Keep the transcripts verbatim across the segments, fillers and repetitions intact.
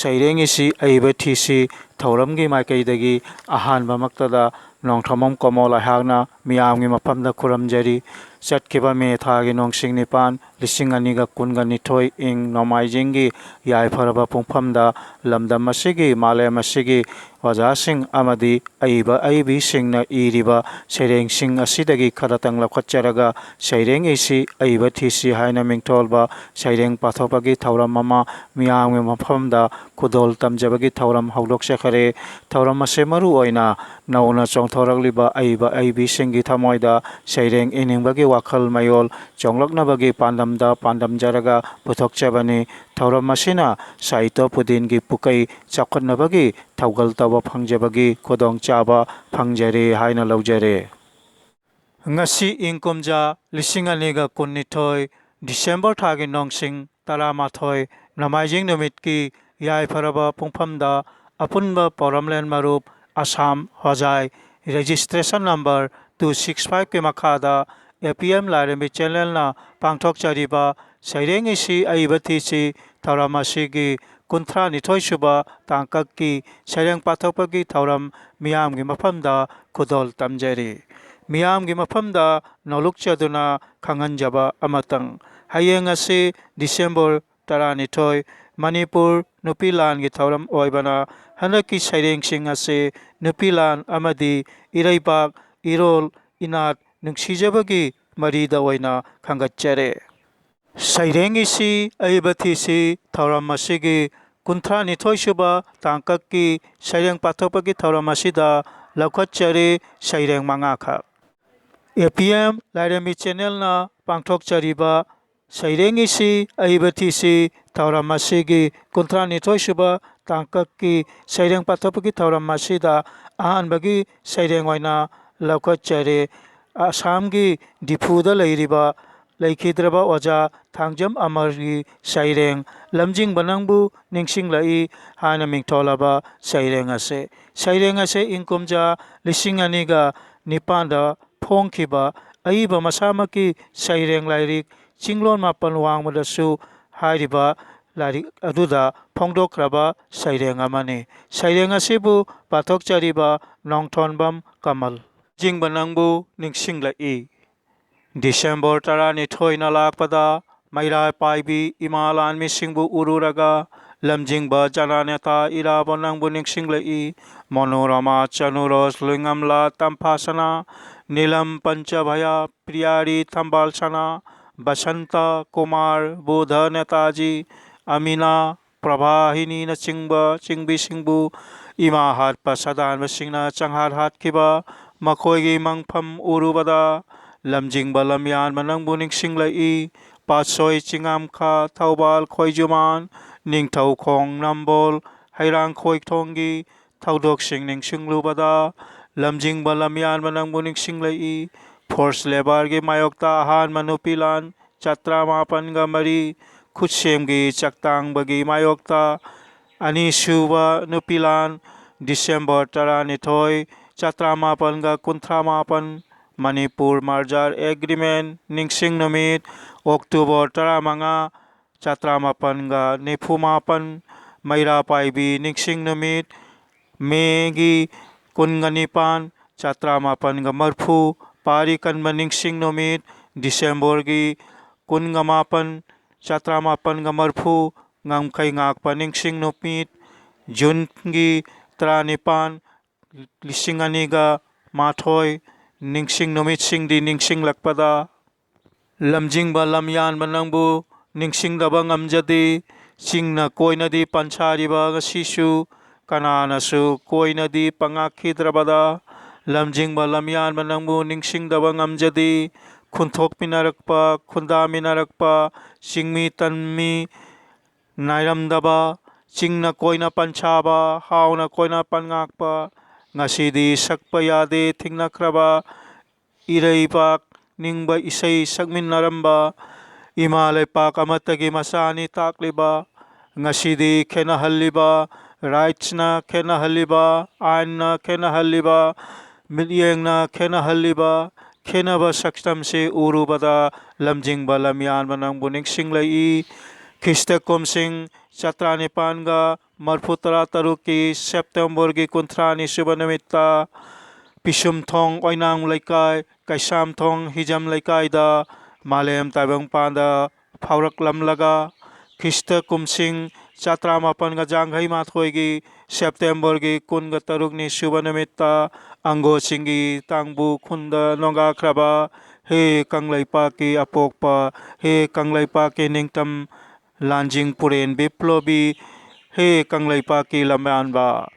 ꯁꯩꯔꯦꯡ ꯏꯁꯤ ꯑꯏꯕ ꯊꯤꯁꯤ ꯊꯧꯔꯝꯒꯤ ꯃꯥꯏꯀꯩꯗꯒꯤ ꯑꯍꯥꯟꯕꯃꯛꯇꯗ ꯅꯣꯡꯊꯣꯝꯕꯝ ꯀꯣꯃꯣꯜ ꯑꯩꯍꯥꯛꯅ ꯃꯤꯌꯥꯝꯒꯤ ꯃꯐꯝꯗ ꯈꯨꯔꯨꯝꯖꯔꯤ꯫ ꯆꯠꯈꯤꯕ ꯃꯦ ꯊꯥꯒꯤ ꯅꯣꯡꯁꯤꯡ ꯅꯤꯄꯥꯟ, ꯂꯤꯁꯤꯡ ꯑꯅꯤꯒ ꯀꯨꯟꯒ ꯅꯤꯊꯣꯏ ꯏꯪ ꯅꯣꯡꯃꯥꯏꯖꯤꯡꯒꯤ ꯌꯥꯏꯐꯔꯕ ꯄꯨꯡꯐꯝꯗ ꯂꯝꯗꯝ ꯑꯁꯤꯒꯤ, ꯃꯥꯂꯦꯝ ꯑꯁꯤꯒꯤ ꯑꯣꯖꯥꯁꯤꯡ ꯑꯃꯗꯤ ꯑꯏꯕ ꯑꯏꯕꯤꯁꯤꯡꯅ ꯏꯔꯤꯕ ꯁꯩꯔꯦꯡꯁꯤꯡ ꯑꯁꯤꯗꯒꯤ ꯈꯔꯇꯪ ꯂꯧꯈꯠꯆꯔꯒ ꯁꯩꯔꯦꯡ ꯏꯁꯤ ꯑꯏꯕ ꯊꯤꯁꯤ ꯍꯥꯏꯅ ꯃꯤꯡꯊꯣꯜꯕ ꯁꯩꯔꯦꯡ ꯄꯥꯊꯣꯛꯄꯒꯤ ꯊꯧꯔꯝ ꯑꯃ ꯃꯤꯌꯥꯝꯒꯤ ꯃꯐꯝꯗ ꯈꯨꯗꯣꯜ ꯇꯝꯖꯕꯒꯤ ꯊꯧꯔꯝ ꯍꯧꯗꯣꯛꯆꯈꯔꯦ꯫ ꯊꯧꯔꯝ ꯑꯁꯤ ꯃꯔꯨ ꯑꯣꯏꯅ ꯅꯧꯅ ꯆꯣꯡꯊꯣꯔꯛꯂꯤꯕ ꯑꯏꯕ ꯑꯏꯕꯤꯁꯤꯡꯒꯤ ꯊꯃꯣꯏꯗ ꯁꯩꯔꯦꯡ ꯏꯅꯤꯡꯕꯒꯤ ꯋꯥꯈꯜ ꯃꯌꯣꯜ ꯆꯣꯡꯂꯛꯅꯕꯒꯤ ꯄꯥꯟꯗꯝꯗ ꯄꯥꯟꯗꯝꯖꯔꯒ ꯄꯨꯊꯣꯛꯆꯕꯅꯤ꯫ ꯊꯧꯔꯝ ꯑꯁꯤꯅ ꯁꯥꯍꯤꯇ꯭ꯌ ꯄꯨꯗꯤꯟꯒꯤ ꯄꯨꯀꯩ ꯆꯥꯎꯈꯠꯅꯕꯒꯤ ꯊꯧꯒꯜ ꯇꯧꯕ ꯐꯪꯖꯕꯒꯤ ꯈꯨꯗꯣꯡꯆꯥꯕ ꯐꯪꯖꯔꯦ ꯍꯥꯏꯅ ꯂꯧꯖꯔꯦ꯫ ꯉꯁꯤ ꯏꯪ ꯀꯨꯝꯖꯥ ꯂꯤꯁꯤꯡ ꯑꯅꯤꯒ ꯀꯨꯟꯅꯤꯊꯣꯏ, ꯗꯤꯁꯦꯝꯕꯔ ꯊꯥꯒꯤ ꯅꯣꯡꯁꯤꯡ ꯇꯔꯥꯃꯥꯊꯣꯏ, ꯅꯣꯡꯃꯥꯏꯖꯤꯡ ꯅꯨꯃꯤꯠꯀꯤ ꯌꯥꯏꯐꯔꯕ ꯄꯨꯡꯐꯝꯗ ꯑꯄꯨꯟꯕ ꯄꯣꯔꯝꯂꯦꯟ ꯃꯔꯨꯞ, ꯑꯁꯥꯝ, ꯍꯣꯖꯥꯏ, registration number two six five ꯀꯤ ꯃꯈꯥꯗ A P M ꯂꯥꯏꯔꯦꯝꯕꯤ channelꯅ ꯄꯥꯡꯊꯣꯛꯆꯔꯤꯕ ꯁꯩꯔꯦꯡ ꯏꯁꯤ ꯑꯏꯕ ꯊꯤꯁꯤ ꯊꯧꯔꯝ ꯑꯁꯤꯒꯤ ꯀꯨꯟꯊ꯭ꯔꯥ ꯅꯤꯊꯣꯏ ꯁꯨꯕ ꯇꯥꯡꯀꯛꯀꯤ ꯁꯩꯔꯦꯡ ꯄꯥꯊꯣꯛꯄꯒꯤ ꯊꯧꯔꯝ ꯃꯤꯌꯥꯝꯒꯤ ꯃꯐꯝꯗ ꯈꯨꯗꯣꯜ ꯇꯝꯖꯔꯤ꯫ ꯃꯤꯌꯥꯝꯒꯤ ꯃꯐꯝꯗ ꯅꯣꯂꯨꯛꯆꯗꯨꯅ ꯈꯪꯍꯟꯖꯕ ꯑꯃꯇꯪ, ꯍꯌꯦꯡ ꯑꯁꯤ ꯗꯤꯁꯦꯝꯕꯔ ꯇꯔꯥꯅꯤꯊꯣꯏ, ꯃꯅꯤꯄꯨꯔ ꯅꯨꯄꯤ ꯂꯥꯟꯒꯤ ꯊꯧꯔꯝ ꯑꯣꯏꯕꯅ ꯍꯟꯗꯛꯀꯤ ꯁꯩꯔꯦꯡꯁꯤꯡ ꯑꯁꯤ ꯅꯨꯄꯤ ꯂꯥꯟ ꯑꯃꯗꯤ ꯏꯔꯩꯕꯥꯛ, ꯏꯔꯣꯜ, ꯏꯅꯥꯠ, ꯅꯨꯡꯁꯤꯖꯕꯒꯤ ꯃꯔꯤꯗ ꯑꯣꯏꯅ ꯈꯟꯒꯠꯆꯔꯦ꯫ ꯁꯩꯔꯦꯡ ꯏꯁꯤ ꯑꯏꯕ ꯊꯤꯁꯤ ꯊꯧꯔꯝ ꯑꯁꯤꯒꯤ ꯀꯨꯟꯊ꯭ꯔꯥ ꯅꯤꯊꯣꯏ ꯁꯨꯕ ꯇꯥꯡꯀꯛꯀꯤ ꯁꯩꯔꯦꯡ ꯄꯥꯊꯣꯛꯄꯒꯤ ꯊꯧꯔꯝ ꯑꯁꯤꯗ ꯂꯧꯈꯠꯆꯔꯤ ꯁꯩꯔꯦꯡ ꯃꯉꯥꯈꯛ꯫ A P M ꯂꯥꯏꯔꯦꯝꯕꯤ channelꯅ ꯄꯥꯡꯊꯣꯛꯆꯔꯤꯕ ꯁꯩꯔꯦꯡ ꯏꯁꯤ ꯑꯏꯕ ꯊꯤꯁꯤ ꯊꯧꯔꯝ ꯑꯁꯤꯒꯤ ꯀꯨꯟꯊ꯭ꯔꯥ ꯅꯤꯊꯣꯏ ꯁꯨꯕ ꯇꯥꯡꯀꯛꯀꯤ ꯁꯩꯔꯦꯡ ꯄꯥꯊꯣꯛꯄꯒꯤ ꯊꯧꯔꯝ ꯑꯁꯤꯗ ꯑꯍꯥꯟꯕꯒꯤ ꯁꯩꯔꯦꯡ ꯑꯣꯏꯅ ꯂꯧꯈꯠꯆꯔꯦ꯫ ꯑꯁꯥꯝꯒꯤ ꯗꯤꯐꯨꯗ ꯂꯩꯔꯤꯕ ꯂꯩꯈꯤꯗ꯭ꯔꯕ ꯑꯣꯖꯥ ꯊꯥꯡꯖꯝ ꯑꯃꯔꯒꯤ ꯁꯩꯔꯦꯡ ꯂꯝꯖꯤꯡꯕ ꯅꯪꯕꯨ ꯅꯤꯡꯁꯤꯡꯂꯛꯏ ꯍꯥꯏꯅ ꯃꯤꯡꯊꯣꯜꯂꯕ ꯁꯩꯔꯦꯡ ꯑꯁꯤ꯫ ꯁꯩꯔꯦꯡ ꯑꯁꯤ ꯏꯪ ꯀꯨꯝꯖꯥ ꯂꯤꯁꯤꯡ ꯑꯅꯤꯒ ꯅꯤꯄꯥꯟꯗ ꯐꯣꯡꯈꯤꯕ ꯑꯏꯕ ꯃꯁꯥꯃꯛꯀꯤ ꯁꯩꯔꯦꯡ ꯂꯥꯏꯔꯤꯛ ꯆꯤꯡꯂꯣꯟ ꯃꯥꯄꯟ ꯋꯥꯡꯃꯗꯁꯨ ꯍꯥꯏꯔꯤꯕ ꯂꯥꯏꯔꯤꯛ ꯑꯗꯨꯗ ꯐꯣꯡꯗꯣꯛꯈ꯭ꯔꯕ ꯁꯩꯔꯦꯡ ꯑꯃꯅꯤ꯫ ꯁꯩꯔꯦꯡ ꯑꯁꯤꯕꯨ ꯄꯥꯊꯣꯛꯆꯔꯤꯕ ꯅꯣꯡꯊꯣꯟꯕꯝ ꯀꯃꯜ꯫ ꯂꯝꯖꯤꯡꯕ ꯅꯪꯕꯨ ꯅꯤꯡꯁꯤꯡꯂꯛꯏ꯫ ꯗꯤꯁꯦꯝꯕꯔ ꯇꯔꯥꯅꯤꯊꯣꯏꯅ ꯂꯥꯛꯄꯗ ꯃꯩꯔꯥ ꯄꯥꯏꯕꯤ ꯏꯃꯥ ꯂꯥꯟꯃꯤꯁꯤꯡꯕꯨ ꯎꯔꯨꯔꯒ ꯂꯝꯖꯤꯡꯕ ꯖꯅꯅꯦꯇꯥ ꯏꯔꯥꯕꯣꯠ ꯅꯪꯕꯨ ꯅꯤꯡꯁꯤꯡꯂꯛꯏ꯫ ꯃꯣꯅꯣꯔꯃꯥ, ꯆꯅꯨꯔꯣꯁ, ꯂꯨꯏꯉꯝꯂꯥ, ꯇꯝꯐꯥꯁꯅꯥ, ꯅꯤꯂꯝ, ꯄꯟꯆꯚꯌꯥ, ꯄ꯭ꯔꯤꯌꯥꯔꯤ, ꯊꯝꯕꯥꯜꯁꯅꯥ, ꯕꯁꯟꯇ, ꯀꯨꯃꯥꯔ, ꯕꯨꯙ, ꯅꯦꯇꯥꯖꯤ, ꯑꯃꯤꯅꯥ, ꯄ꯭ꯔꯚꯥꯍꯤꯅꯤꯅꯆꯤꯡꯕ ꯆꯤꯡꯕꯤꯁꯤꯡꯕꯨ ꯏꯃꯥ ꯍꯥꯠꯄ ꯁꯥꯗꯥꯟꯕꯁꯤꯡꯅ ꯆꯪꯍꯥꯠ ꯍꯥꯠꯈꯤꯕ ꯃꯈꯣꯏꯒꯤ ꯃꯪꯐꯝ ꯎꯔꯨꯕꯗ ꯂꯝꯖꯤꯡꯕ ꯂꯝꯌꯥꯟꯕ ꯅꯪꯕꯨ ꯅꯤꯡꯁꯤꯡꯂꯛꯏ꯫ ꯄꯥꯠꯁꯣꯏ, ꯆꯤꯡꯉꯥꯝꯈꯥ, ꯊꯧꯕꯥꯜ, ꯈꯣꯏꯖꯨꯃꯥꯟ, ꯅꯤꯡꯊꯧꯈꯣꯡ, ꯅꯝꯕꯣꯜ, ꯍꯩꯔꯥꯡꯈꯣꯏꯊꯣꯡꯒꯤ ꯊꯧꯗꯣꯛꯁꯤꯡ ꯅꯤꯡꯁꯤꯡꯂꯨꯕꯗ ꯂꯝꯖꯤꯡꯕ ꯂꯝꯌꯥꯟꯕ ꯅꯪꯕꯨ ꯅꯤꯡꯁꯤꯡꯂꯛꯏ꯫ ꯐꯣꯔꯁ ꯂꯦꯕꯔꯒꯤ ꯃꯥꯌꯣꯛꯇ ꯑꯍꯥꯟꯕ ꯅꯨꯄꯤ ꯂꯥꯟ ꯆꯥꯇ꯭ꯔꯥ ꯃꯥꯄꯟꯒ ꯃꯔꯤ, ꯈꯨꯠꯁꯦꯝꯒꯤ ꯆꯥꯛꯇꯥꯡꯕꯒꯤ ꯃꯥꯌꯣꯛꯇ ꯑꯅꯤꯁꯨꯕ ꯅꯨꯄꯤ ꯂꯥꯟ ꯗꯤꯁꯦꯝꯕꯔ ꯇꯔꯥꯅꯤꯊꯣꯏ, ꯆꯥꯇ꯭ꯔꯥ ꯃꯥꯄꯟꯒ ꯀꯨꯟꯊ꯭ꯔꯥ ꯃꯥꯄꯟ, ꯃꯅꯤꯄꯨꯔ ꯃꯔꯖꯔ ꯑꯦꯒ꯭ꯔꯤꯃꯦꯟ ꯅꯤꯡꯁꯤꯡ ꯅꯨꯃꯤꯠ ꯑꯣꯛꯇꯣꯕꯔ ꯇꯔꯥꯃꯉꯥ, ꯆꯥꯇ꯭ꯔꯥ ꯃꯥꯄꯟꯒ ꯅꯤꯐꯨ ꯃꯥꯄꯟ, ꯃꯩꯔꯥ ꯄꯥꯏꯕꯤ ꯅꯤꯡꯁꯤꯡ ꯅꯨꯃꯤꯠ ꯃꯦꯒꯤ ꯀꯨꯟꯒ ꯅꯤꯄꯥꯟ, ꯆꯥꯇ꯭ꯔꯥ ꯃꯥꯄꯟꯒ ꯃꯔꯐꯨ, ꯄꯥꯔꯤ ꯀꯟꯕ ꯅꯤꯡꯁꯤꯡ ꯅꯨꯃꯤꯠ ꯗꯤꯁꯦꯝꯕꯔꯒꯤ ꯀꯨꯟꯒ ꯃꯥꯄꯟ, ꯆꯥꯇ꯭ꯔꯥ ꯃꯥꯄꯟꯒ ꯃꯔꯐꯨ, ꯉꯝꯈꯩ ꯉꯥꯛꯄ ꯅꯤꯡꯁꯤꯡ ꯅꯨꯃꯤꯠ ꯖꯨꯟꯒꯤ ꯇꯔꯥꯅꯤꯄꯥꯟ, ꯂꯤꯁꯤꯡ ꯑꯅꯤꯒ ꯃꯥꯊꯣꯏ, ꯅꯤꯡꯁꯤꯡ ꯅꯨꯃꯤꯠꯁꯤꯡꯗꯤ ꯅꯤꯡꯁꯤꯡꯂꯛꯄꯗ ꯂꯝꯖꯤꯡꯕ ꯂꯝꯌꯥꯟꯕ ꯅꯪꯕꯨ ꯅꯤꯡꯁꯤꯡꯗꯕ ꯉꯝꯖꯗꯦ꯫ ꯆꯤꯡꯅ ꯀꯣꯏꯅꯗꯤ ꯄꯟꯁꯥꯔꯤꯕ ꯉꯁꯤꯁꯨ ꯀꯅꯥꯅꯁꯨ ꯀꯣꯏꯅꯗꯤ ꯄꯉꯥꯛꯈꯤꯗ꯭ꯔꯕꯗ ꯂꯝꯖꯤꯡꯕ ꯂꯝꯌꯥꯟꯕ ꯅꯪꯕꯨ ꯅꯤꯡꯁꯤꯡꯗꯕ ꯉꯝꯖꯗꯦ꯫ ꯈꯨꯟꯊꯣꯛꯃꯤꯟꯅꯔꯛꯄ, ꯈꯨꯟꯗꯥꯃꯤꯟꯅꯔꯛꯄ, ꯆꯤꯡꯃꯤ ꯇꯝꯃꯤ ꯅꯥꯏꯔꯝꯗꯕ, ꯆꯤꯡꯅ ꯀꯣꯏꯅ ꯄꯟꯁꯥꯕ, ꯍꯥꯎꯅ ꯀꯣꯏꯅ ꯄꯟꯉꯥꯛꯄ, ꯉꯁꯤꯗꯤ ꯁꯛꯄ ꯌꯥꯗꯦ ꯊꯤꯡꯅꯈ꯭ꯔꯕ ꯏꯔꯩꯕꯥꯛ ꯅꯤꯡꯕ ꯏꯁꯩ ꯁꯛꯃꯤꯟꯅꯔꯝꯕ ꯏꯃꯥ ꯂꯩꯄꯥꯛ ꯑꯃꯠꯇꯒꯤ ꯃꯆꯥꯅꯤ ꯇꯥꯛꯂꯤꯕ, ꯉꯁꯤꯗꯤ ꯈꯦꯠꯅꯍꯜꯂꯤꯕ, ꯔꯥꯏꯠꯁꯅ ꯈꯦꯠꯅꯍꯜꯂꯤꯕ, ꯑꯥꯏꯟꯅ ꯈꯦꯠꯅꯍꯜꯂꯤꯕ, ꯃꯤꯠꯌꯦꯡꯅ ꯈꯦꯠꯅꯍꯜꯂꯤꯕ, ꯈꯦꯠꯅꯕ ꯁꯛꯇꯝꯁꯤ ꯎꯔꯨꯕꯗ ꯂꯝꯖꯤꯡꯕ ꯂꯝꯌꯥꯟꯕ ꯅꯪꯕꯨ ꯅꯤꯡꯁꯤꯡꯂꯛꯏ꯫ ꯈ꯭ꯔꯤꯁꯇ ꯀꯨꯝꯁꯤꯡ ꯆꯥꯇ꯭ꯔꯥ ꯅꯤꯄꯥꯟꯒ ꯃꯔꯤꯐꯨ ꯇꯔꯥ ꯇꯔꯨꯛꯀꯤ ꯁꯦꯞꯇꯦꯝꯕꯔꯒꯤ ꯀꯨꯟꯊ꯭ꯔꯥꯅꯤ ꯁꯨꯕ ꯅꯨꯃꯤꯠꯇ ꯄꯤꯁꯨꯝꯊꯣꯡ ꯑꯣꯏꯅꯥꯝ ꯂꯩꯀꯥꯏ, ꯀꯩꯁꯥꯝꯊꯣꯡ ꯍꯤꯖꯝ ꯂꯩꯀꯥꯏꯗ ꯃꯥꯂꯦꯝ ꯇꯥꯏꯕꯪꯄꯥꯟꯗ ꯐꯥꯎꯔꯛꯂꯝꯂꯒ, ꯈ꯭ꯔꯤꯁꯇ ꯀꯨꯝꯁꯤꯡ ꯆꯥꯇ꯭ꯔꯥ ꯃꯥꯄꯟꯒ ꯌꯥꯡꯈꯩ ꯃꯥꯊꯣꯏꯒꯤ ꯁꯦꯞꯇꯦꯝꯕꯔꯒꯤ ꯀꯨꯟꯒ ꯇꯔꯨꯛꯅꯤ ꯁꯨꯕ ꯅꯨꯃꯤꯠꯇ ꯑꯪꯒꯣ ꯆꯤꯡꯒꯤ ꯇꯥꯡꯕꯨ ꯈꯨꯟꯗ ꯅꯣꯡꯒꯥꯈ꯭ꯔꯕ ꯍꯦ ꯀꯪꯂꯩꯄꯥꯛꯀꯤ ꯑꯄꯣꯛꯄ, ꯍꯦ ꯀꯪꯂꯩꯄꯥꯛꯀꯤ ꯅꯤꯡꯇꯝ ꯂꯥꯟꯖꯤꯡ ꯄꯨꯔꯦꯟ ꯕꯤꯄ꯭ꯂꯣꯕꯤ, ꯍꯦ ꯀꯪꯂꯩꯄꯥꯛꯀꯤ ꯂꯝꯌꯥꯟꯕ,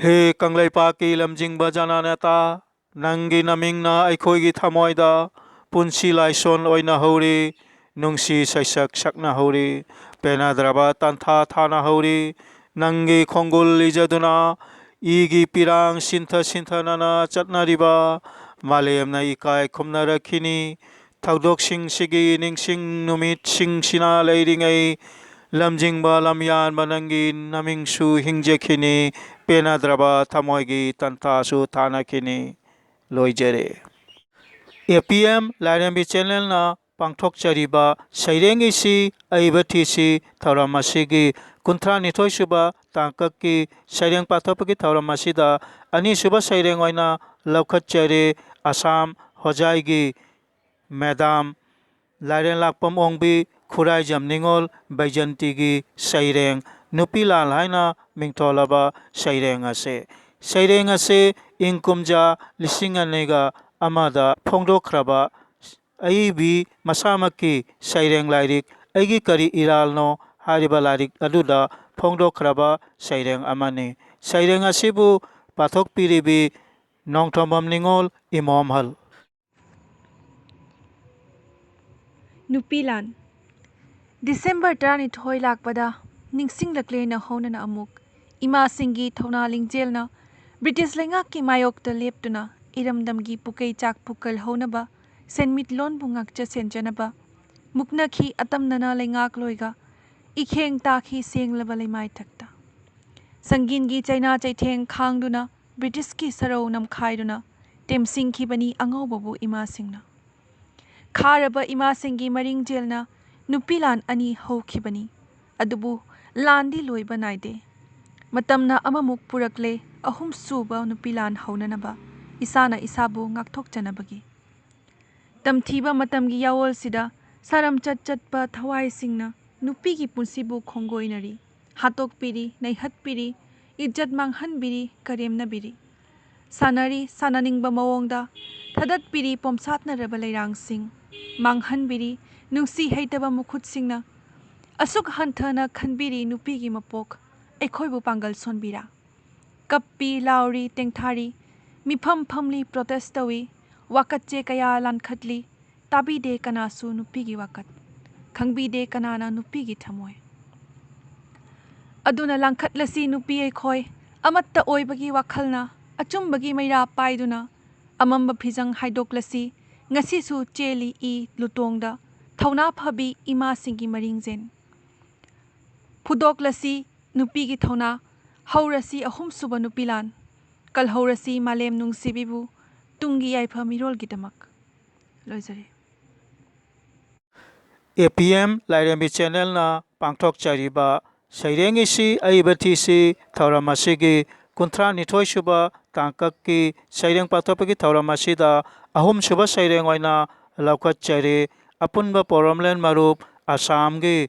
ꯍꯦ ꯀꯪꯂꯩꯄꯥꯛꯀꯤ ꯂꯝꯖꯤꯡꯕ ꯖꯅꯅꯦꯇꯥ, ꯅꯪꯒꯤ ꯅꯃꯤꯡꯅ ꯑꯩꯈꯣꯏꯒꯤ ꯊꯃꯣꯏꯗ ꯄꯨꯟꯁꯤ ꯂꯥꯏꯁꯣꯟ ꯑꯣꯏꯅ ꯍꯧꯔꯤ, ꯅꯨꯡꯁꯤ ꯁꯩꯁꯛ ꯁꯛꯅ ꯍꯧꯔꯤ, ꯄꯦꯟꯅꯗ꯭ꯔꯕ ꯇꯟꯊꯥ ꯊꯥꯅ ꯍꯧꯔꯤ꯫ ꯅꯪꯒꯤ ꯈꯣꯡꯒꯨꯜ ꯏꯖꯗꯨꯅ ꯏꯒꯤ ꯄꯤꯔꯥꯡ ꯁꯤꯟꯊ ꯁꯤꯟꯊꯅꯅ ꯆꯠꯅꯔꯤꯕ ꯃꯥꯂꯦꯝꯅ ꯏꯀꯥꯏ ꯈꯨꯝꯅꯔꯛꯈꯤꯅꯤ꯫ ꯊꯧꯗꯣꯛꯁꯤꯡꯁꯤꯒꯤ ꯅꯤꯡꯁꯤꯡ ꯅꯨꯃꯤꯠꯁꯤꯡꯁꯤꯅ ꯂꯩꯔꯤꯉꯩ, ꯂꯝꯖꯤꯡꯕ ꯂꯝꯌꯥꯟꯕ ꯅꯪꯒꯤ ꯅꯃꯤꯡꯁꯨ ꯍꯤꯡꯖꯈꯤꯅꯤ, ꯄꯦꯟꯅꯗ꯭ꯔꯕ ꯊꯃꯣꯏꯒꯤ ꯇꯟꯊꯥꯁꯨ ꯊꯥꯅꯈꯤꯅꯤ꯫ ꯂꯣꯏꯖꯔꯦ꯫ ꯑꯦ ꯄꯤ ꯑꯦꯝ ꯂꯥꯏꯔꯦꯝꯕꯤ ꯆꯦꯅꯦꯜꯅ ꯄꯥꯡꯊꯣꯛꯆꯔꯤꯕ ꯁꯩꯔꯦꯡ ꯏꯁꯤ ꯑꯏꯕ ꯊꯤꯁꯤ ꯊꯧꯔꯝ ꯑꯁꯤꯒꯤ ꯀꯨꯟꯊ꯭ꯔꯥ ꯅꯤꯊꯣꯏ ꯁꯨꯕ ꯇꯥꯡꯀꯛꯀꯤ ꯁꯩꯔꯦꯡ ꯄꯥꯊꯣꯛꯄꯒꯤ ꯊꯧꯔꯝ ꯑꯁꯤꯗ ꯑꯅꯤꯁꯨꯕ ꯁꯩꯔꯦꯡ ꯑꯣꯏꯅ ꯂꯧꯈꯠꯆꯔꯦ꯫ ꯑꯁꯥꯝ ꯍꯣꯖꯥꯏꯒꯤ ꯃꯦꯗꯥꯝ ꯂꯥꯏꯔꯦꯟꯂꯥꯛꯄꯝ ꯑꯣꯡꯕꯤ ꯈꯨꯔꯥꯏꯖꯝ ꯅꯤꯉꯣꯜ ꯕꯩꯖꯟꯇꯤꯒꯤ ꯁꯩꯔꯦꯡ ꯅꯨꯄꯤ ꯂꯥꯟ ꯍꯥꯏꯅ ꯃꯤꯡꯊꯣꯜꯂꯕ ꯁꯩꯔꯦꯡ ꯑꯁꯤ, ꯁꯩꯔꯦꯡ ꯑꯁꯤ ꯏꯪ ꯀꯨꯝꯖꯥ ꯂꯤꯁꯤꯡ ꯑꯅꯤꯒ ꯑꯃꯗ ꯐꯣꯡꯗꯣꯛꯈ꯭ꯔꯕ ꯑꯏꯕꯤ ꯃꯁꯥꯃꯛꯀꯤ ꯁꯩꯔꯦꯡ ꯂꯥꯏꯔꯤꯛ ꯑꯩꯒꯤ ꯀꯔꯤ ꯏꯔꯥꯜꯅꯣ ꯍꯥꯏꯔꯤꯕ ꯂꯥꯏꯔꯤꯛ ꯑꯗꯨꯗ ꯐꯣꯡꯗꯣꯛꯈ꯭ꯔꯕ ꯁꯩꯔꯦꯡ ꯑꯃꯅꯤ꯫ ꯁꯩꯔꯦꯡ ꯑꯁꯤꯕꯨ ꯄꯥꯊꯣꯛꯄꯤꯔꯤꯕꯤ ꯅꯣꯡꯊꯣꯝꯕꯝ ꯅꯤꯉꯣꯜ ꯏꯃꯣꯝꯍꯜ꯫ ꯅꯨꯄꯤ ꯂꯥꯟ꯫ ꯗꯤꯁꯦꯝꯕꯔ ꯇꯔꯥꯅꯤꯊꯣꯏ ꯂꯥꯛꯄꯗ ꯅꯤꯡꯁꯤꯡꯂꯛꯂꯦ ꯅꯧꯍꯧꯅꯅ ꯑꯃꯨꯛ ꯏꯃꯥꯁꯤꯡꯒꯤ ꯊꯧꯅꯥ ꯂꯤꯡꯖꯦꯜꯅ ꯕ꯭ꯔꯤꯇꯤꯁ ꯂꯩꯉꯥꯛꯀꯤ ꯃꯥꯌꯣꯛꯇ ꯂꯦꯞꯇꯨꯅ ꯏꯔꯝꯗꯝꯒꯤ ꯄꯨꯀꯩ ꯆꯥꯛꯄꯨ ꯀꯜꯍꯧꯅꯕ, ꯁꯦꯟꯃꯤꯠꯂꯣꯟꯕꯨ ꯉꯥꯛꯆ ꯁꯦꯟꯖꯅꯕ ꯃꯨꯛꯅꯈꯤ ꯑꯇꯝꯅꯅ ꯂꯩꯉꯥꯛꯂꯣꯏꯒ, ꯏꯈꯦꯡ ꯇꯥꯈꯤ ꯁꯦꯡꯂꯕ ꯂꯩꯃꯥꯏꯊꯛꯇ꯫ ꯁꯪꯒꯤꯟꯒꯤ ꯆꯩꯅꯥ ꯆꯩꯊꯦꯡ ꯈꯥꯡꯗꯨꯅ ꯕ꯭ꯔꯤꯇꯤꯁꯀꯤ ꯁꯔꯧ ꯅꯝꯈꯥꯏꯗꯨꯅ ꯇꯦꯝꯁꯤꯡꯈꯤꯕꯅꯤ ꯑꯉꯧꯕꯕꯨ ꯏꯃꯥꯁꯤꯡꯅ꯫ ꯈꯥꯔꯕ ꯏꯃꯥꯁꯤꯡꯒꯤ ꯃꯔꯤꯡꯖꯦꯜꯅ ꯅꯨꯄꯤ ꯂꯥꯟ ꯑꯅꯤ ꯍꯧꯈꯤꯕꯅꯤ꯫ ꯑꯗꯨꯕꯨ ꯂꯥꯟꯗꯤ ꯂꯣꯏꯕ ꯅꯥꯏꯗꯦ꯫ ꯃꯇꯝꯅ ꯑꯃꯃꯨꯛ ꯄꯨꯔꯛꯂꯦ, ꯑꯍꯨꯝꯁꯨꯕ ꯅꯨꯄꯤ ꯂꯥꯟ ꯍꯧꯅꯅꯕ ꯏꯁꯥꯅ ꯏꯁꯥꯕꯨ ꯉꯥꯛꯊꯣꯛꯆꯅꯕꯒꯤ꯫ ꯇꯝꯊꯤꯕ ꯃꯇꯝꯒꯤ ꯌꯥꯑꯣꯜꯁꯤꯗ ꯁꯥꯔꯝꯆꯠ ꯆꯠꯄ ꯊꯋꯥꯏꯁꯤꯡꯅ ꯅꯨꯄꯤꯒꯤ ꯄꯨꯟꯁꯤꯕꯨ ꯈꯣꯡꯒꯣꯏꯅꯔꯤ, ꯍꯥꯠꯇꯣꯛꯄꯤꯔꯤ, ꯅꯩꯍꯠꯄꯤꯔꯤ, ꯏꯖꯠ ꯃꯥꯡꯍꯟꯕꯤꯔꯤ, ꯀꯔꯦꯝꯅꯕꯤꯔꯤ꯫ ꯁꯥꯟꯅꯔꯤ, ꯁꯥꯟꯅꯅꯤꯡꯕ ꯃꯑꯣꯡꯗ ꯊꯥꯗꯠꯄꯤꯔꯤ ꯄꯣꯝꯁꯥꯠꯅꯔꯕ ꯂꯩꯔꯥꯡꯁꯤꯡ, ꯃꯥꯡꯍꯟꯕꯤꯔꯤ ꯅꯨꯡꯁꯤ ꯍꯩꯇꯕ ꯃꯈꯨꯠꯁꯤꯡꯅ꯫ ꯑꯁꯨꯛ ꯍꯟꯊꯅ ꯈꯟꯕꯤꯔꯤ ꯅꯨꯄꯤꯒꯤ ꯃꯄꯣꯛ, ꯑꯩꯈꯣꯏꯕꯨ ꯄꯥꯡꯒꯜ ꯁꯣꯟꯕꯤꯔꯥ? ꯀꯞꯄꯤ, ꯂꯥꯎꯔꯤ, ꯇꯦꯡꯊꯥꯔꯤ, ꯃꯤꯐꯝ ꯐꯝꯂꯤ, ꯄ꯭ꯔꯣꯇꯦꯁ ꯇꯧꯏ, ꯋꯥꯀꯠꯆꯦ ꯀꯌꯥ ꯂꯥꯟꯈꯠꯂꯤ, ꯇꯥꯕꯤꯗꯦ ꯀꯅꯥꯁꯨ ꯅꯨꯄꯤꯒꯤ ꯋꯥꯀꯠ, ꯈꯪꯕꯤꯗꯦ ꯀꯅꯥꯅ ꯅꯨꯄꯤꯒꯤ ꯊꯃꯣꯏ꯫ ꯑꯗꯨꯅ ꯂꯥꯡꯈꯠꯂꯁꯤ ꯅꯨꯄꯤ ꯑꯩꯈꯣꯏ, ꯑꯃꯠꯇ ꯑꯣꯏꯕꯒꯤ ꯋꯥꯈꯜꯅ ꯑꯆꯨꯝꯕꯒꯤ ꯃꯩꯔꯥ ꯄꯥꯏꯗꯨꯅ꯫ ꯑꯃꯝꯕ ꯐꯤꯖꯪ ꯍꯥꯏꯗꯣꯛꯂꯁꯤ, ꯉꯁꯤꯁꯨ ꯆꯦꯜꯂꯤ ꯏ ꯂꯨꯇꯣꯡꯗ, ꯊꯧꯅꯥ ꯐꯕꯤ ꯏꯃꯥꯁꯤꯡꯒꯤ ꯃꯔꯤꯡꯖꯦꯟ꯫ ꯐꯨꯗꯣꯛꯂꯁꯤ ꯅꯨꯄꯤꯒꯤ ꯊꯧꯅꯥ, ꯍꯧꯔꯁꯤ ꯑꯍꯨꯝꯁꯨꯕ ꯅꯨꯄꯤ ꯂꯥꯟ, ꯀꯜꯍꯧꯔꯁꯤ ꯃꯥꯂꯦꯝ ꯅꯨꯡꯁꯤꯕꯤꯕꯨ, ꯇꯨꯡꯒꯤ ꯌꯥꯏꯐ ꯃꯤꯔꯣꯜꯒꯤꯗꯃꯛ꯫ ꯂꯣꯏꯖꯔꯦ꯫ ꯑꯦ ꯄꯤ ꯑꯦꯝ ꯂꯥꯏꯔꯦꯝꯕꯤ ꯆꯦꯅꯦꯜꯅ ꯄꯥꯡꯊꯣꯛꯆꯔꯤꯕ ꯁꯩꯔꯦꯡ ꯏꯁꯤ ꯑꯏꯕ ꯊꯤꯁꯤ ꯊꯧꯔꯝ ꯑꯁꯤꯒꯤ ꯀꯨꯟꯊ꯭ꯔꯥ ꯅꯤꯊꯣꯏ ꯁꯨꯕ ꯇꯥꯡꯀꯛꯀꯤ ꯁꯩꯔꯦꯡ ꯄꯥꯡꯊꯣꯛꯄꯒꯤ ꯊꯧꯔꯝ ꯑꯁꯤꯗ ꯑꯍꯨꯝꯁꯨꯕ ꯁꯩꯔꯦꯡ ꯑꯣꯏꯅ ꯂꯧꯈꯠꯆꯔꯤ꯫ ꯑꯄꯨꯟꯕ ꯄꯣꯔꯣꯝꯂꯦꯟ ꯃꯔꯨꯞ ꯑꯁꯥꯝꯒꯤ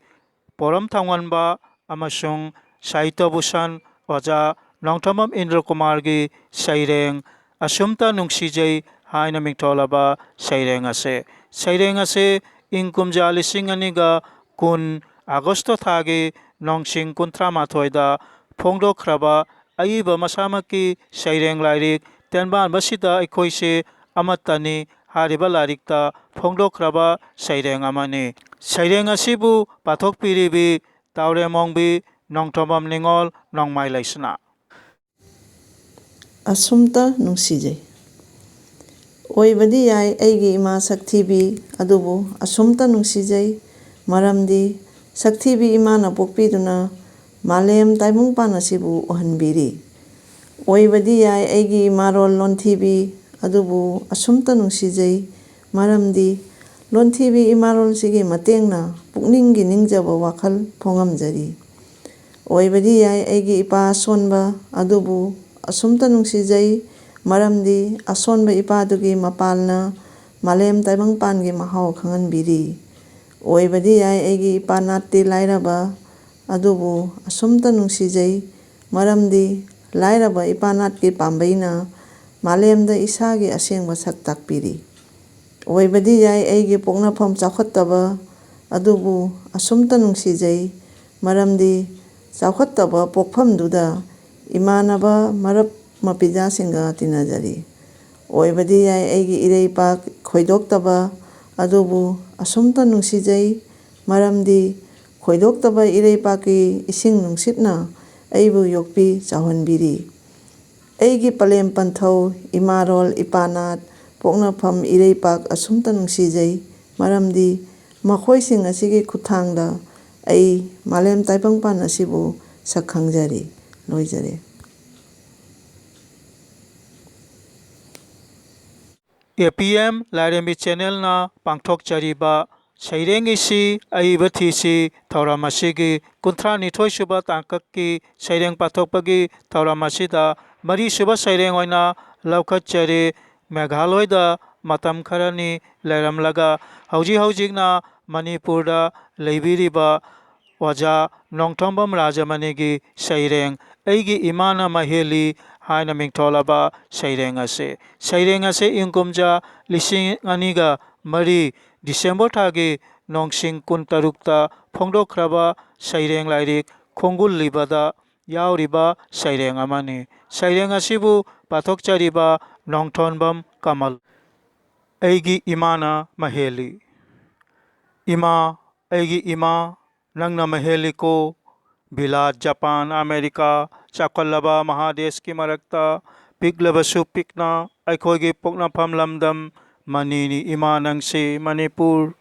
ꯄꯣꯔꯝ ꯊꯧꯉꯟꯕ ꯑꯃꯁꯨꯡ ꯁꯥꯍꯤꯇ꯭ꯌ ꯚꯨꯁꯟ ꯑꯣꯖꯥ ꯅꯣꯡꯊꯣꯝꯕꯝ ꯏꯟꯗ꯭ꯔ ꯀꯨꯃꯥꯔꯒꯤ ꯁꯩꯔꯦꯡ ꯑꯁꯨꯝꯇ ꯅꯨꯡꯁꯤꯖꯩ ꯍꯥꯏꯅ ꯃꯤꯡꯊꯣꯜꯂꯕ ꯁꯩꯔꯦꯡ ꯑꯁꯦ꯫ ꯁꯩꯔꯦꯡ ꯑꯁꯦ ꯏꯪ ꯀꯨꯝꯖꯥ ꯂꯤꯁꯤꯡ ꯑꯅꯤꯒ ꯀꯨꯟ ꯑꯥꯒꯁꯇ ꯊꯥꯒꯤ ꯅꯣꯡꯁꯤꯡ ꯀꯨꯟꯊ꯭ꯔꯥ ꯃꯥꯊꯣꯏꯗ ꯐꯣꯡꯗꯣꯛꯈ꯭ꯔꯕ ꯑꯏꯕ ꯃꯁꯥꯃꯛꯀꯤ ꯁꯩꯔꯦꯡ ꯂꯥꯏꯔꯤꯛ ꯇꯦꯟꯕꯥꯟꯕꯁꯤꯗ ꯑꯩꯈꯣꯏꯁꯦ ꯑꯃꯠꯇꯅꯤ ꯍꯥꯏꯔꯤꯕ ꯂꯥꯏꯔꯤꯛꯇ ꯐꯣꯡꯗꯣꯛꯈ꯭ꯔꯕ ꯁꯩꯔꯦꯡ ꯑꯃꯅꯤ꯫ ꯁꯩꯔꯦꯡ ꯑꯁꯤꯕꯨ ꯄꯥꯊꯣꯛꯄꯤꯔꯤꯕꯤ ꯇꯥꯎꯔꯦꯝ ꯑꯣꯡꯕꯤ ꯅꯣꯡꯊꯣꯝꯕꯝ ꯅꯤꯉꯣꯜ ꯅꯣꯡꯃꯥꯏ ꯂꯩꯁꯅꯥ꯫ ꯑꯁꯨꯝꯇ ꯅꯨꯡꯁꯤꯖꯩ꯫ ꯑꯣꯏꯕꯗꯤ ꯌꯥꯏ ꯑꯩꯒꯤ ꯏꯃꯥ ꯁꯛꯊꯤꯕꯤ, ꯑꯗꯨꯕꯨ ꯑꯁꯨꯝꯇ ꯅꯨꯡꯁꯤꯖꯩ꯫ ꯃꯔꯝꯗꯤ ꯁꯛꯊꯤꯕꯤ ꯏꯃꯥꯅ ꯄꯣꯛꯄꯤꯗꯨꯅ ꯃꯥꯂꯦꯝ ꯇꯥꯏꯕꯪꯄꯥꯟ ꯑꯁꯤꯕꯨ ꯎꯍꯟꯕꯤꯔꯤ꯫ ꯑꯣꯏꯕꯗꯤ ꯌꯥꯏ ꯑꯩꯒꯤ ꯏꯃꯥꯔꯣꯜ ꯂꯣꯟꯊꯤꯕꯤ, ꯑꯗꯨꯕꯨ ꯑꯁꯨꯝꯇ ꯅꯨꯡꯁꯤꯖꯩ꯫ ꯃꯔꯝꯗꯤ ꯂꯣꯟꯊꯤꯕꯤ ꯏꯃꯥꯔꯣꯜꯁꯤꯒꯤ ꯃꯇꯦꯡꯅ ꯄꯨꯛꯅꯤꯡꯒꯤ ꯅꯤꯡꯖꯕ ꯋꯥꯈꯜ ꯐꯣꯡꯉꯝꯖꯔꯤ꯫ ꯑꯣꯏꯕꯗꯤ ꯌꯥꯏ ꯑꯩꯒꯤ ꯏꯄꯥ ꯑꯁꯣꯟꯕ ꯑꯗꯨꯕꯨ ꯑꯁꯨꯝꯇ ꯅꯨꯡꯁꯤꯖꯩ, ꯃꯔꯝꯗꯤ ꯑꯁꯣꯟꯕ ꯏꯄꯥꯗꯨꯒꯤ ꯃꯄꯥꯜꯅ ꯃꯥꯂꯦꯝ ꯇꯥꯏꯕꯪꯄꯥꯟꯒꯤ ꯃꯍꯥꯎ ꯈꯪꯍꯟꯕꯤꯔꯤ꯫ ꯑꯣꯏꯕꯗꯤ ꯌꯥꯏ ꯑꯩꯒꯤ ꯏꯄꯥ ꯅꯥꯠꯇꯤ ꯂꯥꯏꯔꯕ ꯑꯗꯨꯕꯨ ꯑꯁꯨꯝꯇ ꯅꯨꯡꯁꯤꯖꯩ, ꯃꯔꯝꯗꯤ ꯂꯥꯏꯔꯕ ꯏꯄꯥ ꯅꯥꯠꯀꯤ ꯄꯥꯝꯕꯩꯅ ꯃꯥꯂꯦꯝꯗ ꯏꯁꯥꯒꯤ ꯑꯁꯦꯡꯕ ꯁꯛ ꯇꯥꯛꯄꯤꯔꯤ꯫ ꯑꯣꯏꯕꯗꯤ ꯌꯥꯏ ꯑꯩꯒꯤ ꯄꯣꯛꯅꯐꯝ ꯆꯥꯎꯈꯠꯇꯕ ꯑꯗꯨꯕꯨ ꯑꯁꯨꯝꯇ ꯅꯨꯡꯁꯤꯖꯩ, ꯃꯔꯝꯗꯤ ꯆꯥꯎꯈꯠꯇꯕ ꯄꯣꯛꯐꯝꯗꯨꯗ ꯏꯃꯥꯟꯅꯕ ꯃꯔꯞ ꯃꯄꯤꯖꯥꯁꯤꯡꯒ ꯇꯤꯟꯅꯖꯔꯤ꯫ ꯑꯣꯏꯕꯗꯤ ꯌꯥꯏ ꯑꯩꯒꯤ ꯏꯔꯩꯄꯥꯛ ꯈꯣꯏꯗꯣꯛꯇꯕ ꯑꯗꯨꯕꯨ ꯑꯁꯨꯝꯇ ꯅꯨꯡꯁꯤꯖꯩ, ꯃꯔꯝꯗꯤ ꯈꯣꯏꯗꯣꯛꯇꯕ ꯏꯔꯩꯄꯥꯛꯀꯤ ꯏꯁꯤꯡ ꯅꯨꯡꯁꯤꯠꯅ ꯑꯩꯕꯨ ꯌꯣꯛꯄꯤ ꯆꯥꯎꯍꯟꯕꯤꯔꯤ꯫ ꯑꯩꯒꯤ ꯄꯂꯦꯝ ꯄꯟꯊꯧ, ꯏꯃꯥꯔꯣꯜ, ꯏꯄꯥꯅꯥꯠ, ꯄꯣꯛꯅꯐꯝ, ꯏꯔꯩꯄꯥꯛ ꯑꯁꯨꯝꯇ ꯅꯨꯡꯁꯤꯖꯩ, ꯃꯔꯝꯗꯤ ꯃꯈꯣꯏꯁꯤꯡ ꯑꯁꯤꯒꯤ ꯈꯨꯠꯊꯥꯡꯗ ꯑꯩ ꯃꯥꯂꯦꯝ ꯇꯥꯏꯕꯪꯄꯥꯟ ꯑꯁꯤꯕꯨ ꯁꯛ ꯈꯪꯖꯔꯤ꯫ ꯂꯣꯏꯖꯔꯦ꯫ ꯑꯦ ꯄꯤ ꯑꯦꯝ ꯂꯥꯏꯔꯦꯝꯕꯤ ꯆꯦꯅꯦꯜꯅ ꯄꯥꯡꯊꯣꯛꯆꯔꯤꯕ ꯁꯩꯔꯦꯡ ꯏꯁꯤ ꯑꯏꯕ ꯊꯤꯁꯤ ꯊꯧꯔꯝ ꯑꯁꯤꯒꯤ ꯀꯨꯟꯊ꯭ꯔꯥ ꯅꯤꯊꯣꯏ ꯁꯨꯕ ꯇꯥꯡꯀꯛꯀꯤ ꯁꯩꯔꯦꯡ ꯄꯥꯊꯣꯛꯄꯒꯤ ꯊꯧꯔꯝ ꯑꯁꯤꯗ ꯃꯔꯤꯁꯨꯕ ꯁꯩꯔꯦꯡ ꯑꯣꯏꯅ ꯂꯧꯈꯠꯆꯔꯤ꯫ ꯃꯦꯘꯥꯂꯣꯏꯗ ꯃꯇꯝ ꯈꯔꯅꯤ ꯂꯩꯔꯝꯂꯒ ꯍꯧꯖꯤꯛ ꯍꯧꯖꯤꯛꯅ ꯃꯅꯤꯄꯨꯔꯗ ꯂꯩꯕꯤꯔꯤꯕ ꯑꯣꯖꯥ ꯅꯣꯡꯊꯣꯝꯕꯝ ꯔꯥꯖꯃꯅꯤꯒꯤ ꯁꯩꯔꯦꯡ ꯑꯩꯒꯤ ꯏꯃꯥꯅ ꯃꯍꯦꯜꯂꯤ ꯍꯥꯏꯅ ꯃꯤꯡꯊꯣꯜꯂꯕ ꯁꯩꯔꯦꯡ ꯑꯁꯤ꯫ ꯁꯩꯔꯦꯡ ꯑꯁꯤ ꯏꯪ ꯀꯨꯝꯖꯥ ꯂꯤꯁꯤꯡ ꯑꯅꯤꯒ ꯃꯔꯤ ꯗꯤꯁꯦꯝꯕꯔ ꯊꯥꯒꯤ ꯅꯣꯡꯁꯤꯡ ꯀꯨꯟꯇꯔꯨꯛꯇ ꯐꯣꯡꯗꯣꯛꯈ꯭ꯔꯕ ꯁꯩꯔꯦꯡ ꯂꯥꯏꯔꯤꯛ ꯈꯣꯡꯒꯨꯜꯂꯤꯕꯗ ꯌꯥꯎꯔꯤꯕ ꯁꯩꯔꯦꯡ ꯑꯃꯅꯤ꯫ ꯁꯩꯔꯦꯡ ꯑꯁꯤꯕꯨ ꯄꯥꯊꯣꯛꯆꯔꯤꯕ ꯅꯣꯡꯊꯣꯟꯕꯝ ꯀꯃꯜ꯫ ꯑꯩꯒꯤ ꯏꯃꯥꯅ ꯃꯍꯦꯜꯂꯤ꯫ ꯏꯃꯥ, ꯑꯩꯒꯤ ꯏꯃꯥ, ꯅꯪꯅ ꯃꯍꯦꯜꯂꯤꯀꯣ꯫ ꯚꯤꯂꯥꯠ, ꯖꯄꯥꯟ, ꯑꯃꯦꯔꯤꯀꯥ, ꯆꯥꯎꯈꯠꯂꯕ ꯃꯍꯥꯗꯦꯁꯀꯤ ꯃꯔꯛꯇ ꯄꯤꯛꯂꯕꯁꯨ ꯄꯤꯛꯅ ꯑꯩꯈꯣꯏꯒꯤ ꯄꯣꯛꯅꯐꯝ ꯂꯝꯗꯝ ꯃꯅꯤꯅꯤ ꯏꯃꯥ ꯅꯪꯁꯦ ꯃꯅꯤꯄꯨꯔ꯫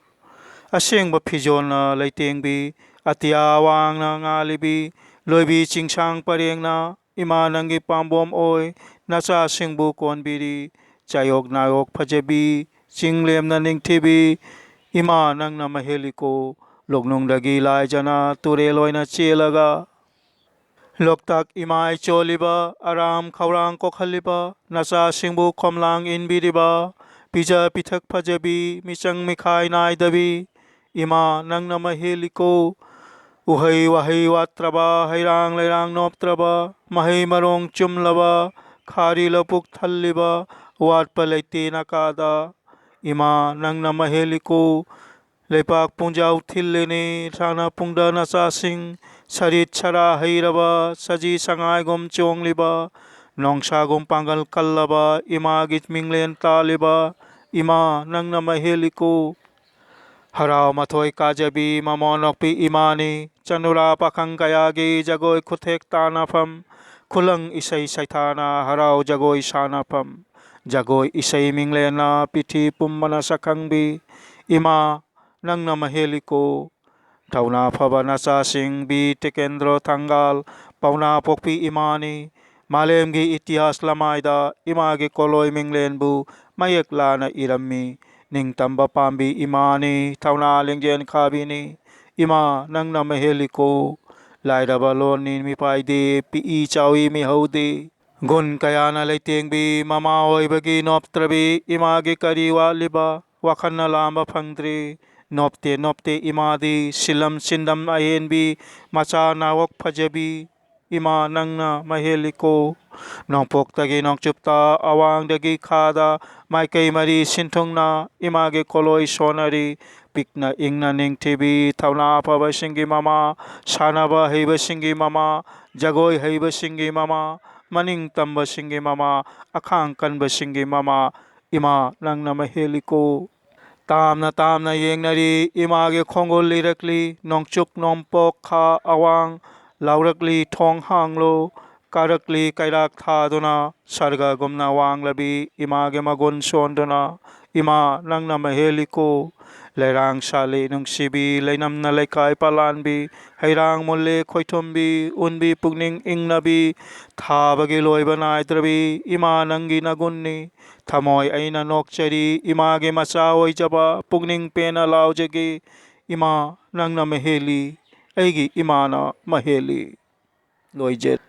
ꯑꯁꯦꯡꯕ ꯐꯤꯖꯣꯜꯅ ꯂꯩꯇꯦꯡꯕꯤ, ꯑꯇꯤꯌꯥ ꯋꯥꯡꯅ ꯉꯥꯜꯂꯤꯕꯤ, ꯂꯣꯏꯕꯤ ꯆꯤꯡꯁꯥꯡ ꯄꯔꯦꯡꯅ ꯏꯃꯥ ꯅꯪꯒꯤ ꯄꯥꯝꯕꯣꯝ ꯑꯣꯏ, ꯅꯆꯥꯁꯤꯡꯕꯨ ꯀꯣꯟꯕꯤꯔꯤ꯫ ꯆꯥꯌꯣꯛ ꯅꯥꯌꯣꯛ ꯐꯖꯕꯤ, ꯆꯤꯡ ꯂꯦꯝꯅ ꯅꯤꯡꯊꯤꯕꯤ, ꯏꯃꯥ ꯅꯪꯅ ꯃꯍꯦꯜꯂꯤꯀꯣ꯫ ꯂꯣꯛꯅꯨꯡꯗꯒꯤ ꯂꯥꯏꯖꯅ ꯇꯨꯔꯦꯜ ꯑꯣꯏꯅ ꯆꯦꯜꯂꯒ, ꯂꯣꯛꯇꯥꯛ ꯏꯃꯥꯏ ꯆꯣꯜꯂꯤꯕ, ꯑꯔꯥꯝ ꯈꯧꯔꯥꯡ ꯀꯣꯛꯍꯜꯂꯤꯕ, ꯅꯆꯥꯁꯤꯡꯕꯨ ꯈꯣꯝꯂꯥꯡ ꯏꯟꯕꯤꯔꯤꯕ, ꯄꯤꯖ ꯄꯤꯊꯛ ꯐꯖꯕꯤ, ꯃꯤꯆꯪ ꯃꯤꯈꯥꯏ ꯅꯥꯏꯗꯕꯤ, ꯏꯃꯥ ꯅꯪꯅ ꯃꯍꯦꯜꯂꯤꯀꯣ꯫ ꯎꯍꯩ ꯋꯥꯍꯩ ꯋꯥꯠꯇ꯭ꯔꯕ, ꯍꯩꯔꯥꯡ ꯂꯩꯔꯥꯡ ꯅꯣꯞꯇ꯭ꯔꯕ, ꯃꯍꯩ ꯃꯔꯣꯡ ꯆꯨꯝꯂꯕ, ꯈꯥꯔꯤ ꯂꯧꯕꯨꯛ ꯊꯜꯂꯤꯕ, ꯋꯥꯠꯄ ꯂꯩꯇꯦ ꯅꯀꯥꯗ꯫ ꯏꯃꯥ ꯅꯪꯅ ꯃꯍꯦꯜꯂꯤꯀꯣ꯫ ꯂꯩꯄꯥꯛ ꯄꯨꯡꯖꯥꯎ ꯊꯤꯜꯂꯤꯅꯤ, ꯁꯥꯟꯅ ꯄꯨꯡꯗ ꯅꯆꯥꯁꯤꯡ, ꯁꯔꯤꯠ ꯁꯔꯥ ꯍꯩꯔꯕ, ꯁꯖꯤ ꯁꯉꯥꯏꯒꯨꯝ ꯆꯣꯡꯂꯤꯕ, ꯅꯣꯡꯁꯥꯒꯨꯝ ꯄꯥꯡꯒꯜ ꯀꯜꯂꯕ, ꯏꯃꯥꯒꯤ ꯃꯤꯡꯂꯦꯟ ꯇꯥꯜꯂꯤꯕ, ꯏꯃꯥ ꯅꯪꯅ ꯃꯍꯦꯜꯂꯤꯀꯣ꯫ ꯍꯔꯥꯎ ꯃꯊꯣꯏ ꯀꯥꯖꯕꯤ ꯃꯃꯣꯟ ꯑꯣꯛꯄꯤ ꯏꯃꯥꯅꯤ, ꯆꯅꯨꯔꯥ ꯄꯥꯈꯪ ꯀꯌꯥꯒꯤ ꯖꯒꯣꯏ ꯈꯨꯊꯦꯛ ꯇꯥꯟꯅꯐꯝ, ꯈꯨꯂꯪ ꯏꯁꯩ ꯁꯩꯊꯥꯅ ꯍꯔꯥꯎ ꯖꯒꯣꯏ ꯁꯥꯟꯅꯐꯝ, ꯖꯒꯣꯏ ꯏꯁꯩ ꯃꯤꯡꯂꯦꯟꯅ ꯄꯤꯊꯤ ꯄꯨꯝꯕꯅ ꯁꯛꯈꯪꯕꯤ, ꯏꯃꯥ ꯅꯪꯅ ꯃꯍꯦꯜꯂꯤꯀꯣ꯫ ꯊꯧꯅꯥ ꯐꯕ ꯅꯆꯥꯁꯤꯡ ꯕꯤ ꯇꯤꯀꯦꯟꯗ꯭ꯔꯣ ꯊꯪꯒꯥꯜ, ꯄꯥꯎꯅꯥ ꯄꯣꯛꯄꯤ ꯏꯃꯥꯅꯤ꯫ ꯃꯥꯂꯦꯝꯒꯤ ꯏꯇꯤꯍꯥꯁ ꯂꯃꯥꯏꯗ ꯏꯃꯥꯒꯤ ꯀꯣꯂꯣꯏ ꯃꯤꯡꯂꯦꯟꯕꯨ ꯃꯌꯦꯛ ꯂꯥꯅ ꯏꯔꯝꯃꯤ꯫ ꯅꯤꯡꯇꯝꯕ ꯄꯥꯝꯕꯤ ꯏꯃꯥꯅꯤ, ꯊꯧꯅꯥ ꯂꯤꯡꯖꯦꯜ ꯈꯥꯕꯤꯅꯤ꯫ ꯏꯃꯥ ꯅꯪꯅ ꯃꯍꯦꯜꯂꯤꯀꯣ꯫ ꯂꯥꯏꯔꯕ ꯂꯣꯟꯅꯤ ꯃꯤꯄꯥꯏꯗꯦ, ꯄꯤꯛꯏ ꯆꯥꯎꯏ ꯃꯤꯍꯧꯗꯦ꯫ ꯒꯨꯟ ꯀꯌꯥꯅ ꯂꯩꯇꯦꯡꯕꯤ, ꯃꯃꯥ ꯑꯣꯏꯕꯒꯤ ꯅꯣꯞꯇ꯭ꯔꯕꯤ, ꯏꯃꯥꯒꯤ ꯀꯔꯤ ꯋꯥꯠꯂꯤꯕ? ꯋꯥꯈꯜꯅ ꯂꯥꯝꯕ ꯐꯪꯗ꯭ꯔꯤ꯫ ꯅꯣꯞꯇꯦ ꯅꯣꯞꯇꯦ ꯏꯃꯥꯗꯤ, ꯁꯤꯂꯝ ꯁꯤꯟꯗꯝ ꯑꯍꯦꯟꯕꯤ, ꯃꯆꯥ ꯅꯥꯋꯣꯛ ꯐꯖꯕꯤ, ꯏꯃꯥ ꯅꯪꯅ ꯃꯍꯦꯜꯂꯤꯀꯣ꯫ ꯅꯣꯡꯄꯣꯛꯇꯒꯤ ꯅꯣꯡꯆꯨꯞꯇ, ꯑꯋꯥꯡꯗꯒꯤ ꯈꯥꯗ, ꯃꯥꯏꯀꯩ ꯃꯔꯤ ꯁꯤꯟꯊꯨꯡꯅ ꯏꯃꯥꯒꯤ ꯀꯣꯂꯣꯏ ꯁꯣꯟꯅꯔꯤ꯫ ꯄꯤꯛꯅ ꯏꯪꯅ ꯅꯤꯡꯊꯤꯕꯤ, ꯊꯧꯅꯥ ꯐꯕꯁꯤꯡꯒꯤ ꯃꯃꯥ, ꯁꯥꯟꯅꯕ ꯍꯩꯕꯁꯤꯡꯒꯤ ꯃꯃꯥ, ꯖꯒꯣꯏ ꯍꯩꯕꯁꯤꯡꯒꯤ ꯃꯃꯥ, ꯃꯅꯤꯡ ꯇꯝꯕꯁꯤꯡꯒꯤ ꯃꯃꯥ, ꯑꯈꯥꯡ ꯀꯟꯕꯁꯤꯡꯒꯤ ꯃꯃꯥ, ꯏꯃꯥ ꯅꯪꯅ ꯃꯍꯦꯜꯂꯤꯀꯣ꯫ ꯇꯥꯝꯅ ꯇꯥꯝꯅ ꯌꯦꯡꯅꯔꯤ, ꯏꯃꯥꯒꯤ ꯈꯣꯡꯒꯨꯜ ꯂꯤꯔꯛꯂꯤ, ꯅꯣꯡꯆꯨꯞ ꯅꯣꯡꯄꯣꯛ ꯈꯥ ꯑꯋꯥꯡ, ꯂꯥꯎꯔꯛꯂꯤ ꯊꯣꯡ ꯍꯥꯡꯂꯣ, ꯀꯥꯔꯛꯂꯤ ꯀꯩꯔꯥꯛ ꯊꯥꯗꯨꯅ, ꯁꯔꯒꯒꯨꯝꯅ ꯋꯥꯡꯂꯕꯤ ꯏꯃꯥꯒꯤ ꯃꯒꯨꯟ ꯁꯣꯟꯗꯨꯅ, ꯏꯃꯥ ꯅꯪꯅ ꯃꯍꯦꯜꯂꯤꯀꯣ꯫ ꯂꯩꯔꯥꯡ ꯁꯥꯠꯂꯤ ꯅꯨꯡꯁꯤꯕꯤ, ꯂꯩꯅꯝꯅ ꯂꯩꯀꯥꯏ ꯄꯥꯂꯥꯟꯕꯤ, ꯍꯩꯔꯥꯡ ꯃꯨꯜꯂꯦ ꯈꯣꯏꯊꯨꯝꯕꯤ, ꯎꯟꯕꯤ ꯄꯨꯛꯅꯤꯡ ꯏꯪꯅꯕꯤ, ꯊꯥꯕꯒꯤ ꯂꯣꯏꯕ ꯅꯥꯏꯗ꯭ꯔꯕꯤ ꯏꯃꯥ ꯅꯪꯒꯤ ꯅꯒꯨꯟꯅꯤ꯫ ꯊꯃꯣꯏ ꯑꯩꯅ ꯅꯣꯛꯆꯔꯤ, ꯏꯃꯥꯒꯤ ꯃꯆꯥ ꯑꯣꯏꯖꯕ, ꯄꯨꯛꯅꯤꯡ ꯄꯦꯟꯅ ꯂꯥꯎꯖꯒꯦ꯫ ꯏꯃꯥ ꯅꯪꯅ ꯃꯍꯦꯜꯂꯤ, ꯑꯩꯒꯤ ꯏꯃꯥꯅ ꯃꯍꯦꯜꯂꯤ꯫ ꯂꯣꯏꯖꯔꯦ꯫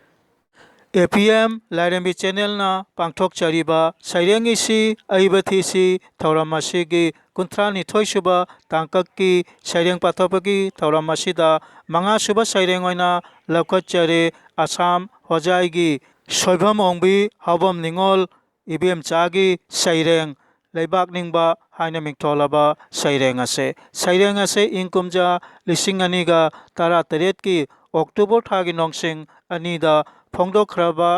ꯑꯦ ꯄꯤ ꯑꯦꯝ ꯂꯥꯏꯔꯦꯝꯕꯤ ꯆꯦꯅꯦꯜꯅ ꯄꯥꯡꯊꯣꯛꯆꯔꯤꯕ ꯁꯩꯔꯦꯡ ꯏꯁꯤ ꯑꯏꯕ ꯊꯤꯁꯤ ꯊꯧꯔꯝ ꯑꯁꯤꯒꯤ ꯀꯨꯟꯊ꯭ꯔꯥ ꯅꯤꯊꯣꯏ ꯁꯨꯕ ꯇꯥꯡꯀꯛꯀꯤ ꯁꯩꯔꯦꯡ ꯄꯥꯊꯣꯛꯄꯒꯤ ꯊꯧꯔꯝ ꯑꯁꯤꯗ ꯃꯉꯥ ꯁꯨꯕ ꯁꯩꯔꯦꯡ ꯑꯣꯏꯅ ꯂꯧꯈꯠꯆꯔꯦ꯫ ꯑꯁꯥꯝ ꯍꯣꯖꯥꯏꯒꯤ ꯁꯣꯏꯕꯝ ꯑꯣꯡꯕꯤ ꯍꯥꯎꯕꯝ ꯅꯤꯉꯣꯜ ꯏꯕꯦꯝꯆꯥꯒꯤ ꯁꯩꯔꯦꯡ ꯂꯩꯕꯥꯛ ꯅꯤꯡꯕ ꯍꯥꯏꯅ ꯃꯤꯡꯊꯣꯜꯂꯕ ꯁꯩꯔꯦꯡ ꯑꯁꯦ꯫ ꯁꯩꯔꯦꯡ ꯑꯁꯦ ꯏꯪ ꯀꯨꯝꯖꯥ ꯂꯤꯁꯤꯡ ꯑꯅꯤꯒ ꯇꯔꯥꯇꯔꯦꯠꯀꯤ ꯑꯣꯛꯇꯣꯕꯔ ꯊꯥꯒꯤ ꯅꯣꯡꯁꯤꯡ ꯑꯅꯤꯗ ꯐꯣꯡꯗꯣꯛꯈ꯭ꯔꯕ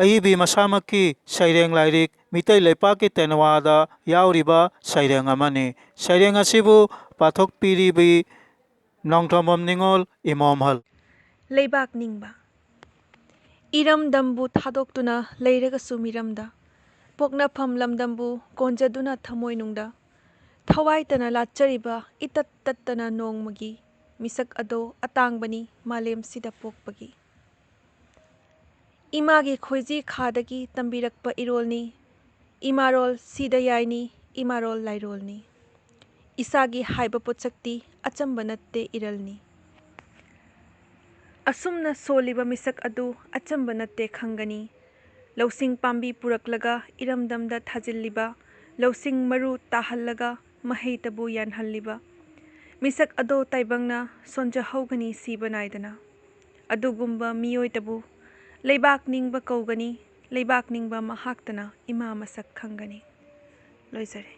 ꯑꯏꯕꯤ ꯃꯁꯥꯃꯛꯀꯤ ꯁꯩꯔꯦꯡ ꯂꯥꯏꯔꯤꯛ ꯃꯤꯇꯩ ꯂꯩꯄꯥꯛꯀꯤ ꯇꯦꯅꯋꯥꯗ ꯌꯥꯎꯔꯤꯕ ꯁꯩꯔꯦꯡ ꯑꯃꯅꯤ꯫ ꯁꯩꯔꯦꯡ ꯑꯁꯤꯕꯨ ꯄꯥꯊꯣꯛꯄꯤꯔꯤꯕꯤ ꯅꯣꯡꯊꯣꯝꯕꯝ ꯅꯤꯉꯣꯜ ꯏꯃꯣꯝꯍꯜ꯫ ꯂꯩꯕꯥꯛ ꯅꯤꯡꯕ꯫ ꯏꯔꯝꯗꯝꯕꯨ ꯊꯥꯗꯣꯛꯇꯨꯅ ꯂꯩꯔꯒꯁꯨ ꯃꯤꯔꯝꯗ, ꯄꯣꯛꯅꯐꯝ ꯂꯝꯗꯝꯕꯨ ꯀꯣꯟꯖꯗꯨꯅ ꯊꯃꯣꯏꯅꯨꯡꯗ, ꯊꯋꯥꯏꯇꯅ ꯂꯥꯠꯆꯔꯤꯕ ꯏꯇꯠ ꯇꯠꯇꯅ ꯅꯣꯡꯃꯒꯤ ꯃꯤꯁꯛ ꯑꯗꯣ ꯑꯇꯥꯡꯕꯅꯤ ꯃꯥꯂꯦꯝꯁꯤꯗ ꯄꯣꯛꯄꯒꯤ꯫ ꯏꯃꯥꯒꯤ ꯈꯣꯏꯖꯤ ꯈꯥꯗꯒꯤ ꯇꯝꯕꯤꯔꯛꯄ ꯏꯔꯣꯜꯅꯤ, ꯏꯃꯥꯔꯣꯜ ꯁꯤꯗ ꯌꯥꯏꯅꯤ, ꯏꯃꯥꯔꯣꯜ ꯂꯥꯏꯔꯣꯜꯅꯤ꯫ ꯏꯁꯥꯒꯤ ꯍꯥꯏꯕ ꯄꯣꯠꯁꯛꯇꯤ ꯑꯆꯝꯕ ꯅꯠꯇꯦ, ꯏꯔꯜꯅꯤ꯫ ꯑꯁꯨꯝꯅ ꯁꯣꯜꯂꯤꯕ ꯃꯤꯁꯛ ꯑꯗꯨ ꯑꯆꯝꯕ ꯅꯠꯇꯦ ꯈꯪꯒꯅꯤ꯫ ꯂꯧꯁꯤꯡ ꯄꯥꯝꯕꯤ ꯄꯨꯔꯛꯂꯒ ꯏꯔꯝꯗꯝꯗ ꯊꯥꯖꯤꯜꯂꯤꯕ, ꯂꯧꯁꯤꯡ ꯃꯔꯨ ꯇꯥꯍꯜꯂꯒ ꯃꯍꯩꯇꯕꯨ ꯌꯥꯟꯍꯜꯂꯤꯕ ꯃꯤꯁꯛ ꯑꯗꯣ ꯇꯥꯏꯕꯪꯅ ꯁꯣꯟꯖꯍꯧꯒꯅꯤ ꯁꯤꯕ ꯅꯥꯏꯗꯅ꯫ ꯑꯗꯨꯒꯨꯝꯕ ꯃꯤꯑꯣꯏꯇꯕꯨ ꯂꯩꯕꯥꯛ ꯅꯤꯡꯕ ꯀꯧꯒꯅꯤ, ꯂꯩꯕꯥꯛ ꯅꯤꯡꯕ ꯃꯍꯥꯛꯇꯅ ꯏꯃꯥ ꯃꯁꯛ ꯈꯪꯒꯅꯤ꯫ ꯂꯣꯏꯖꯔꯦ꯫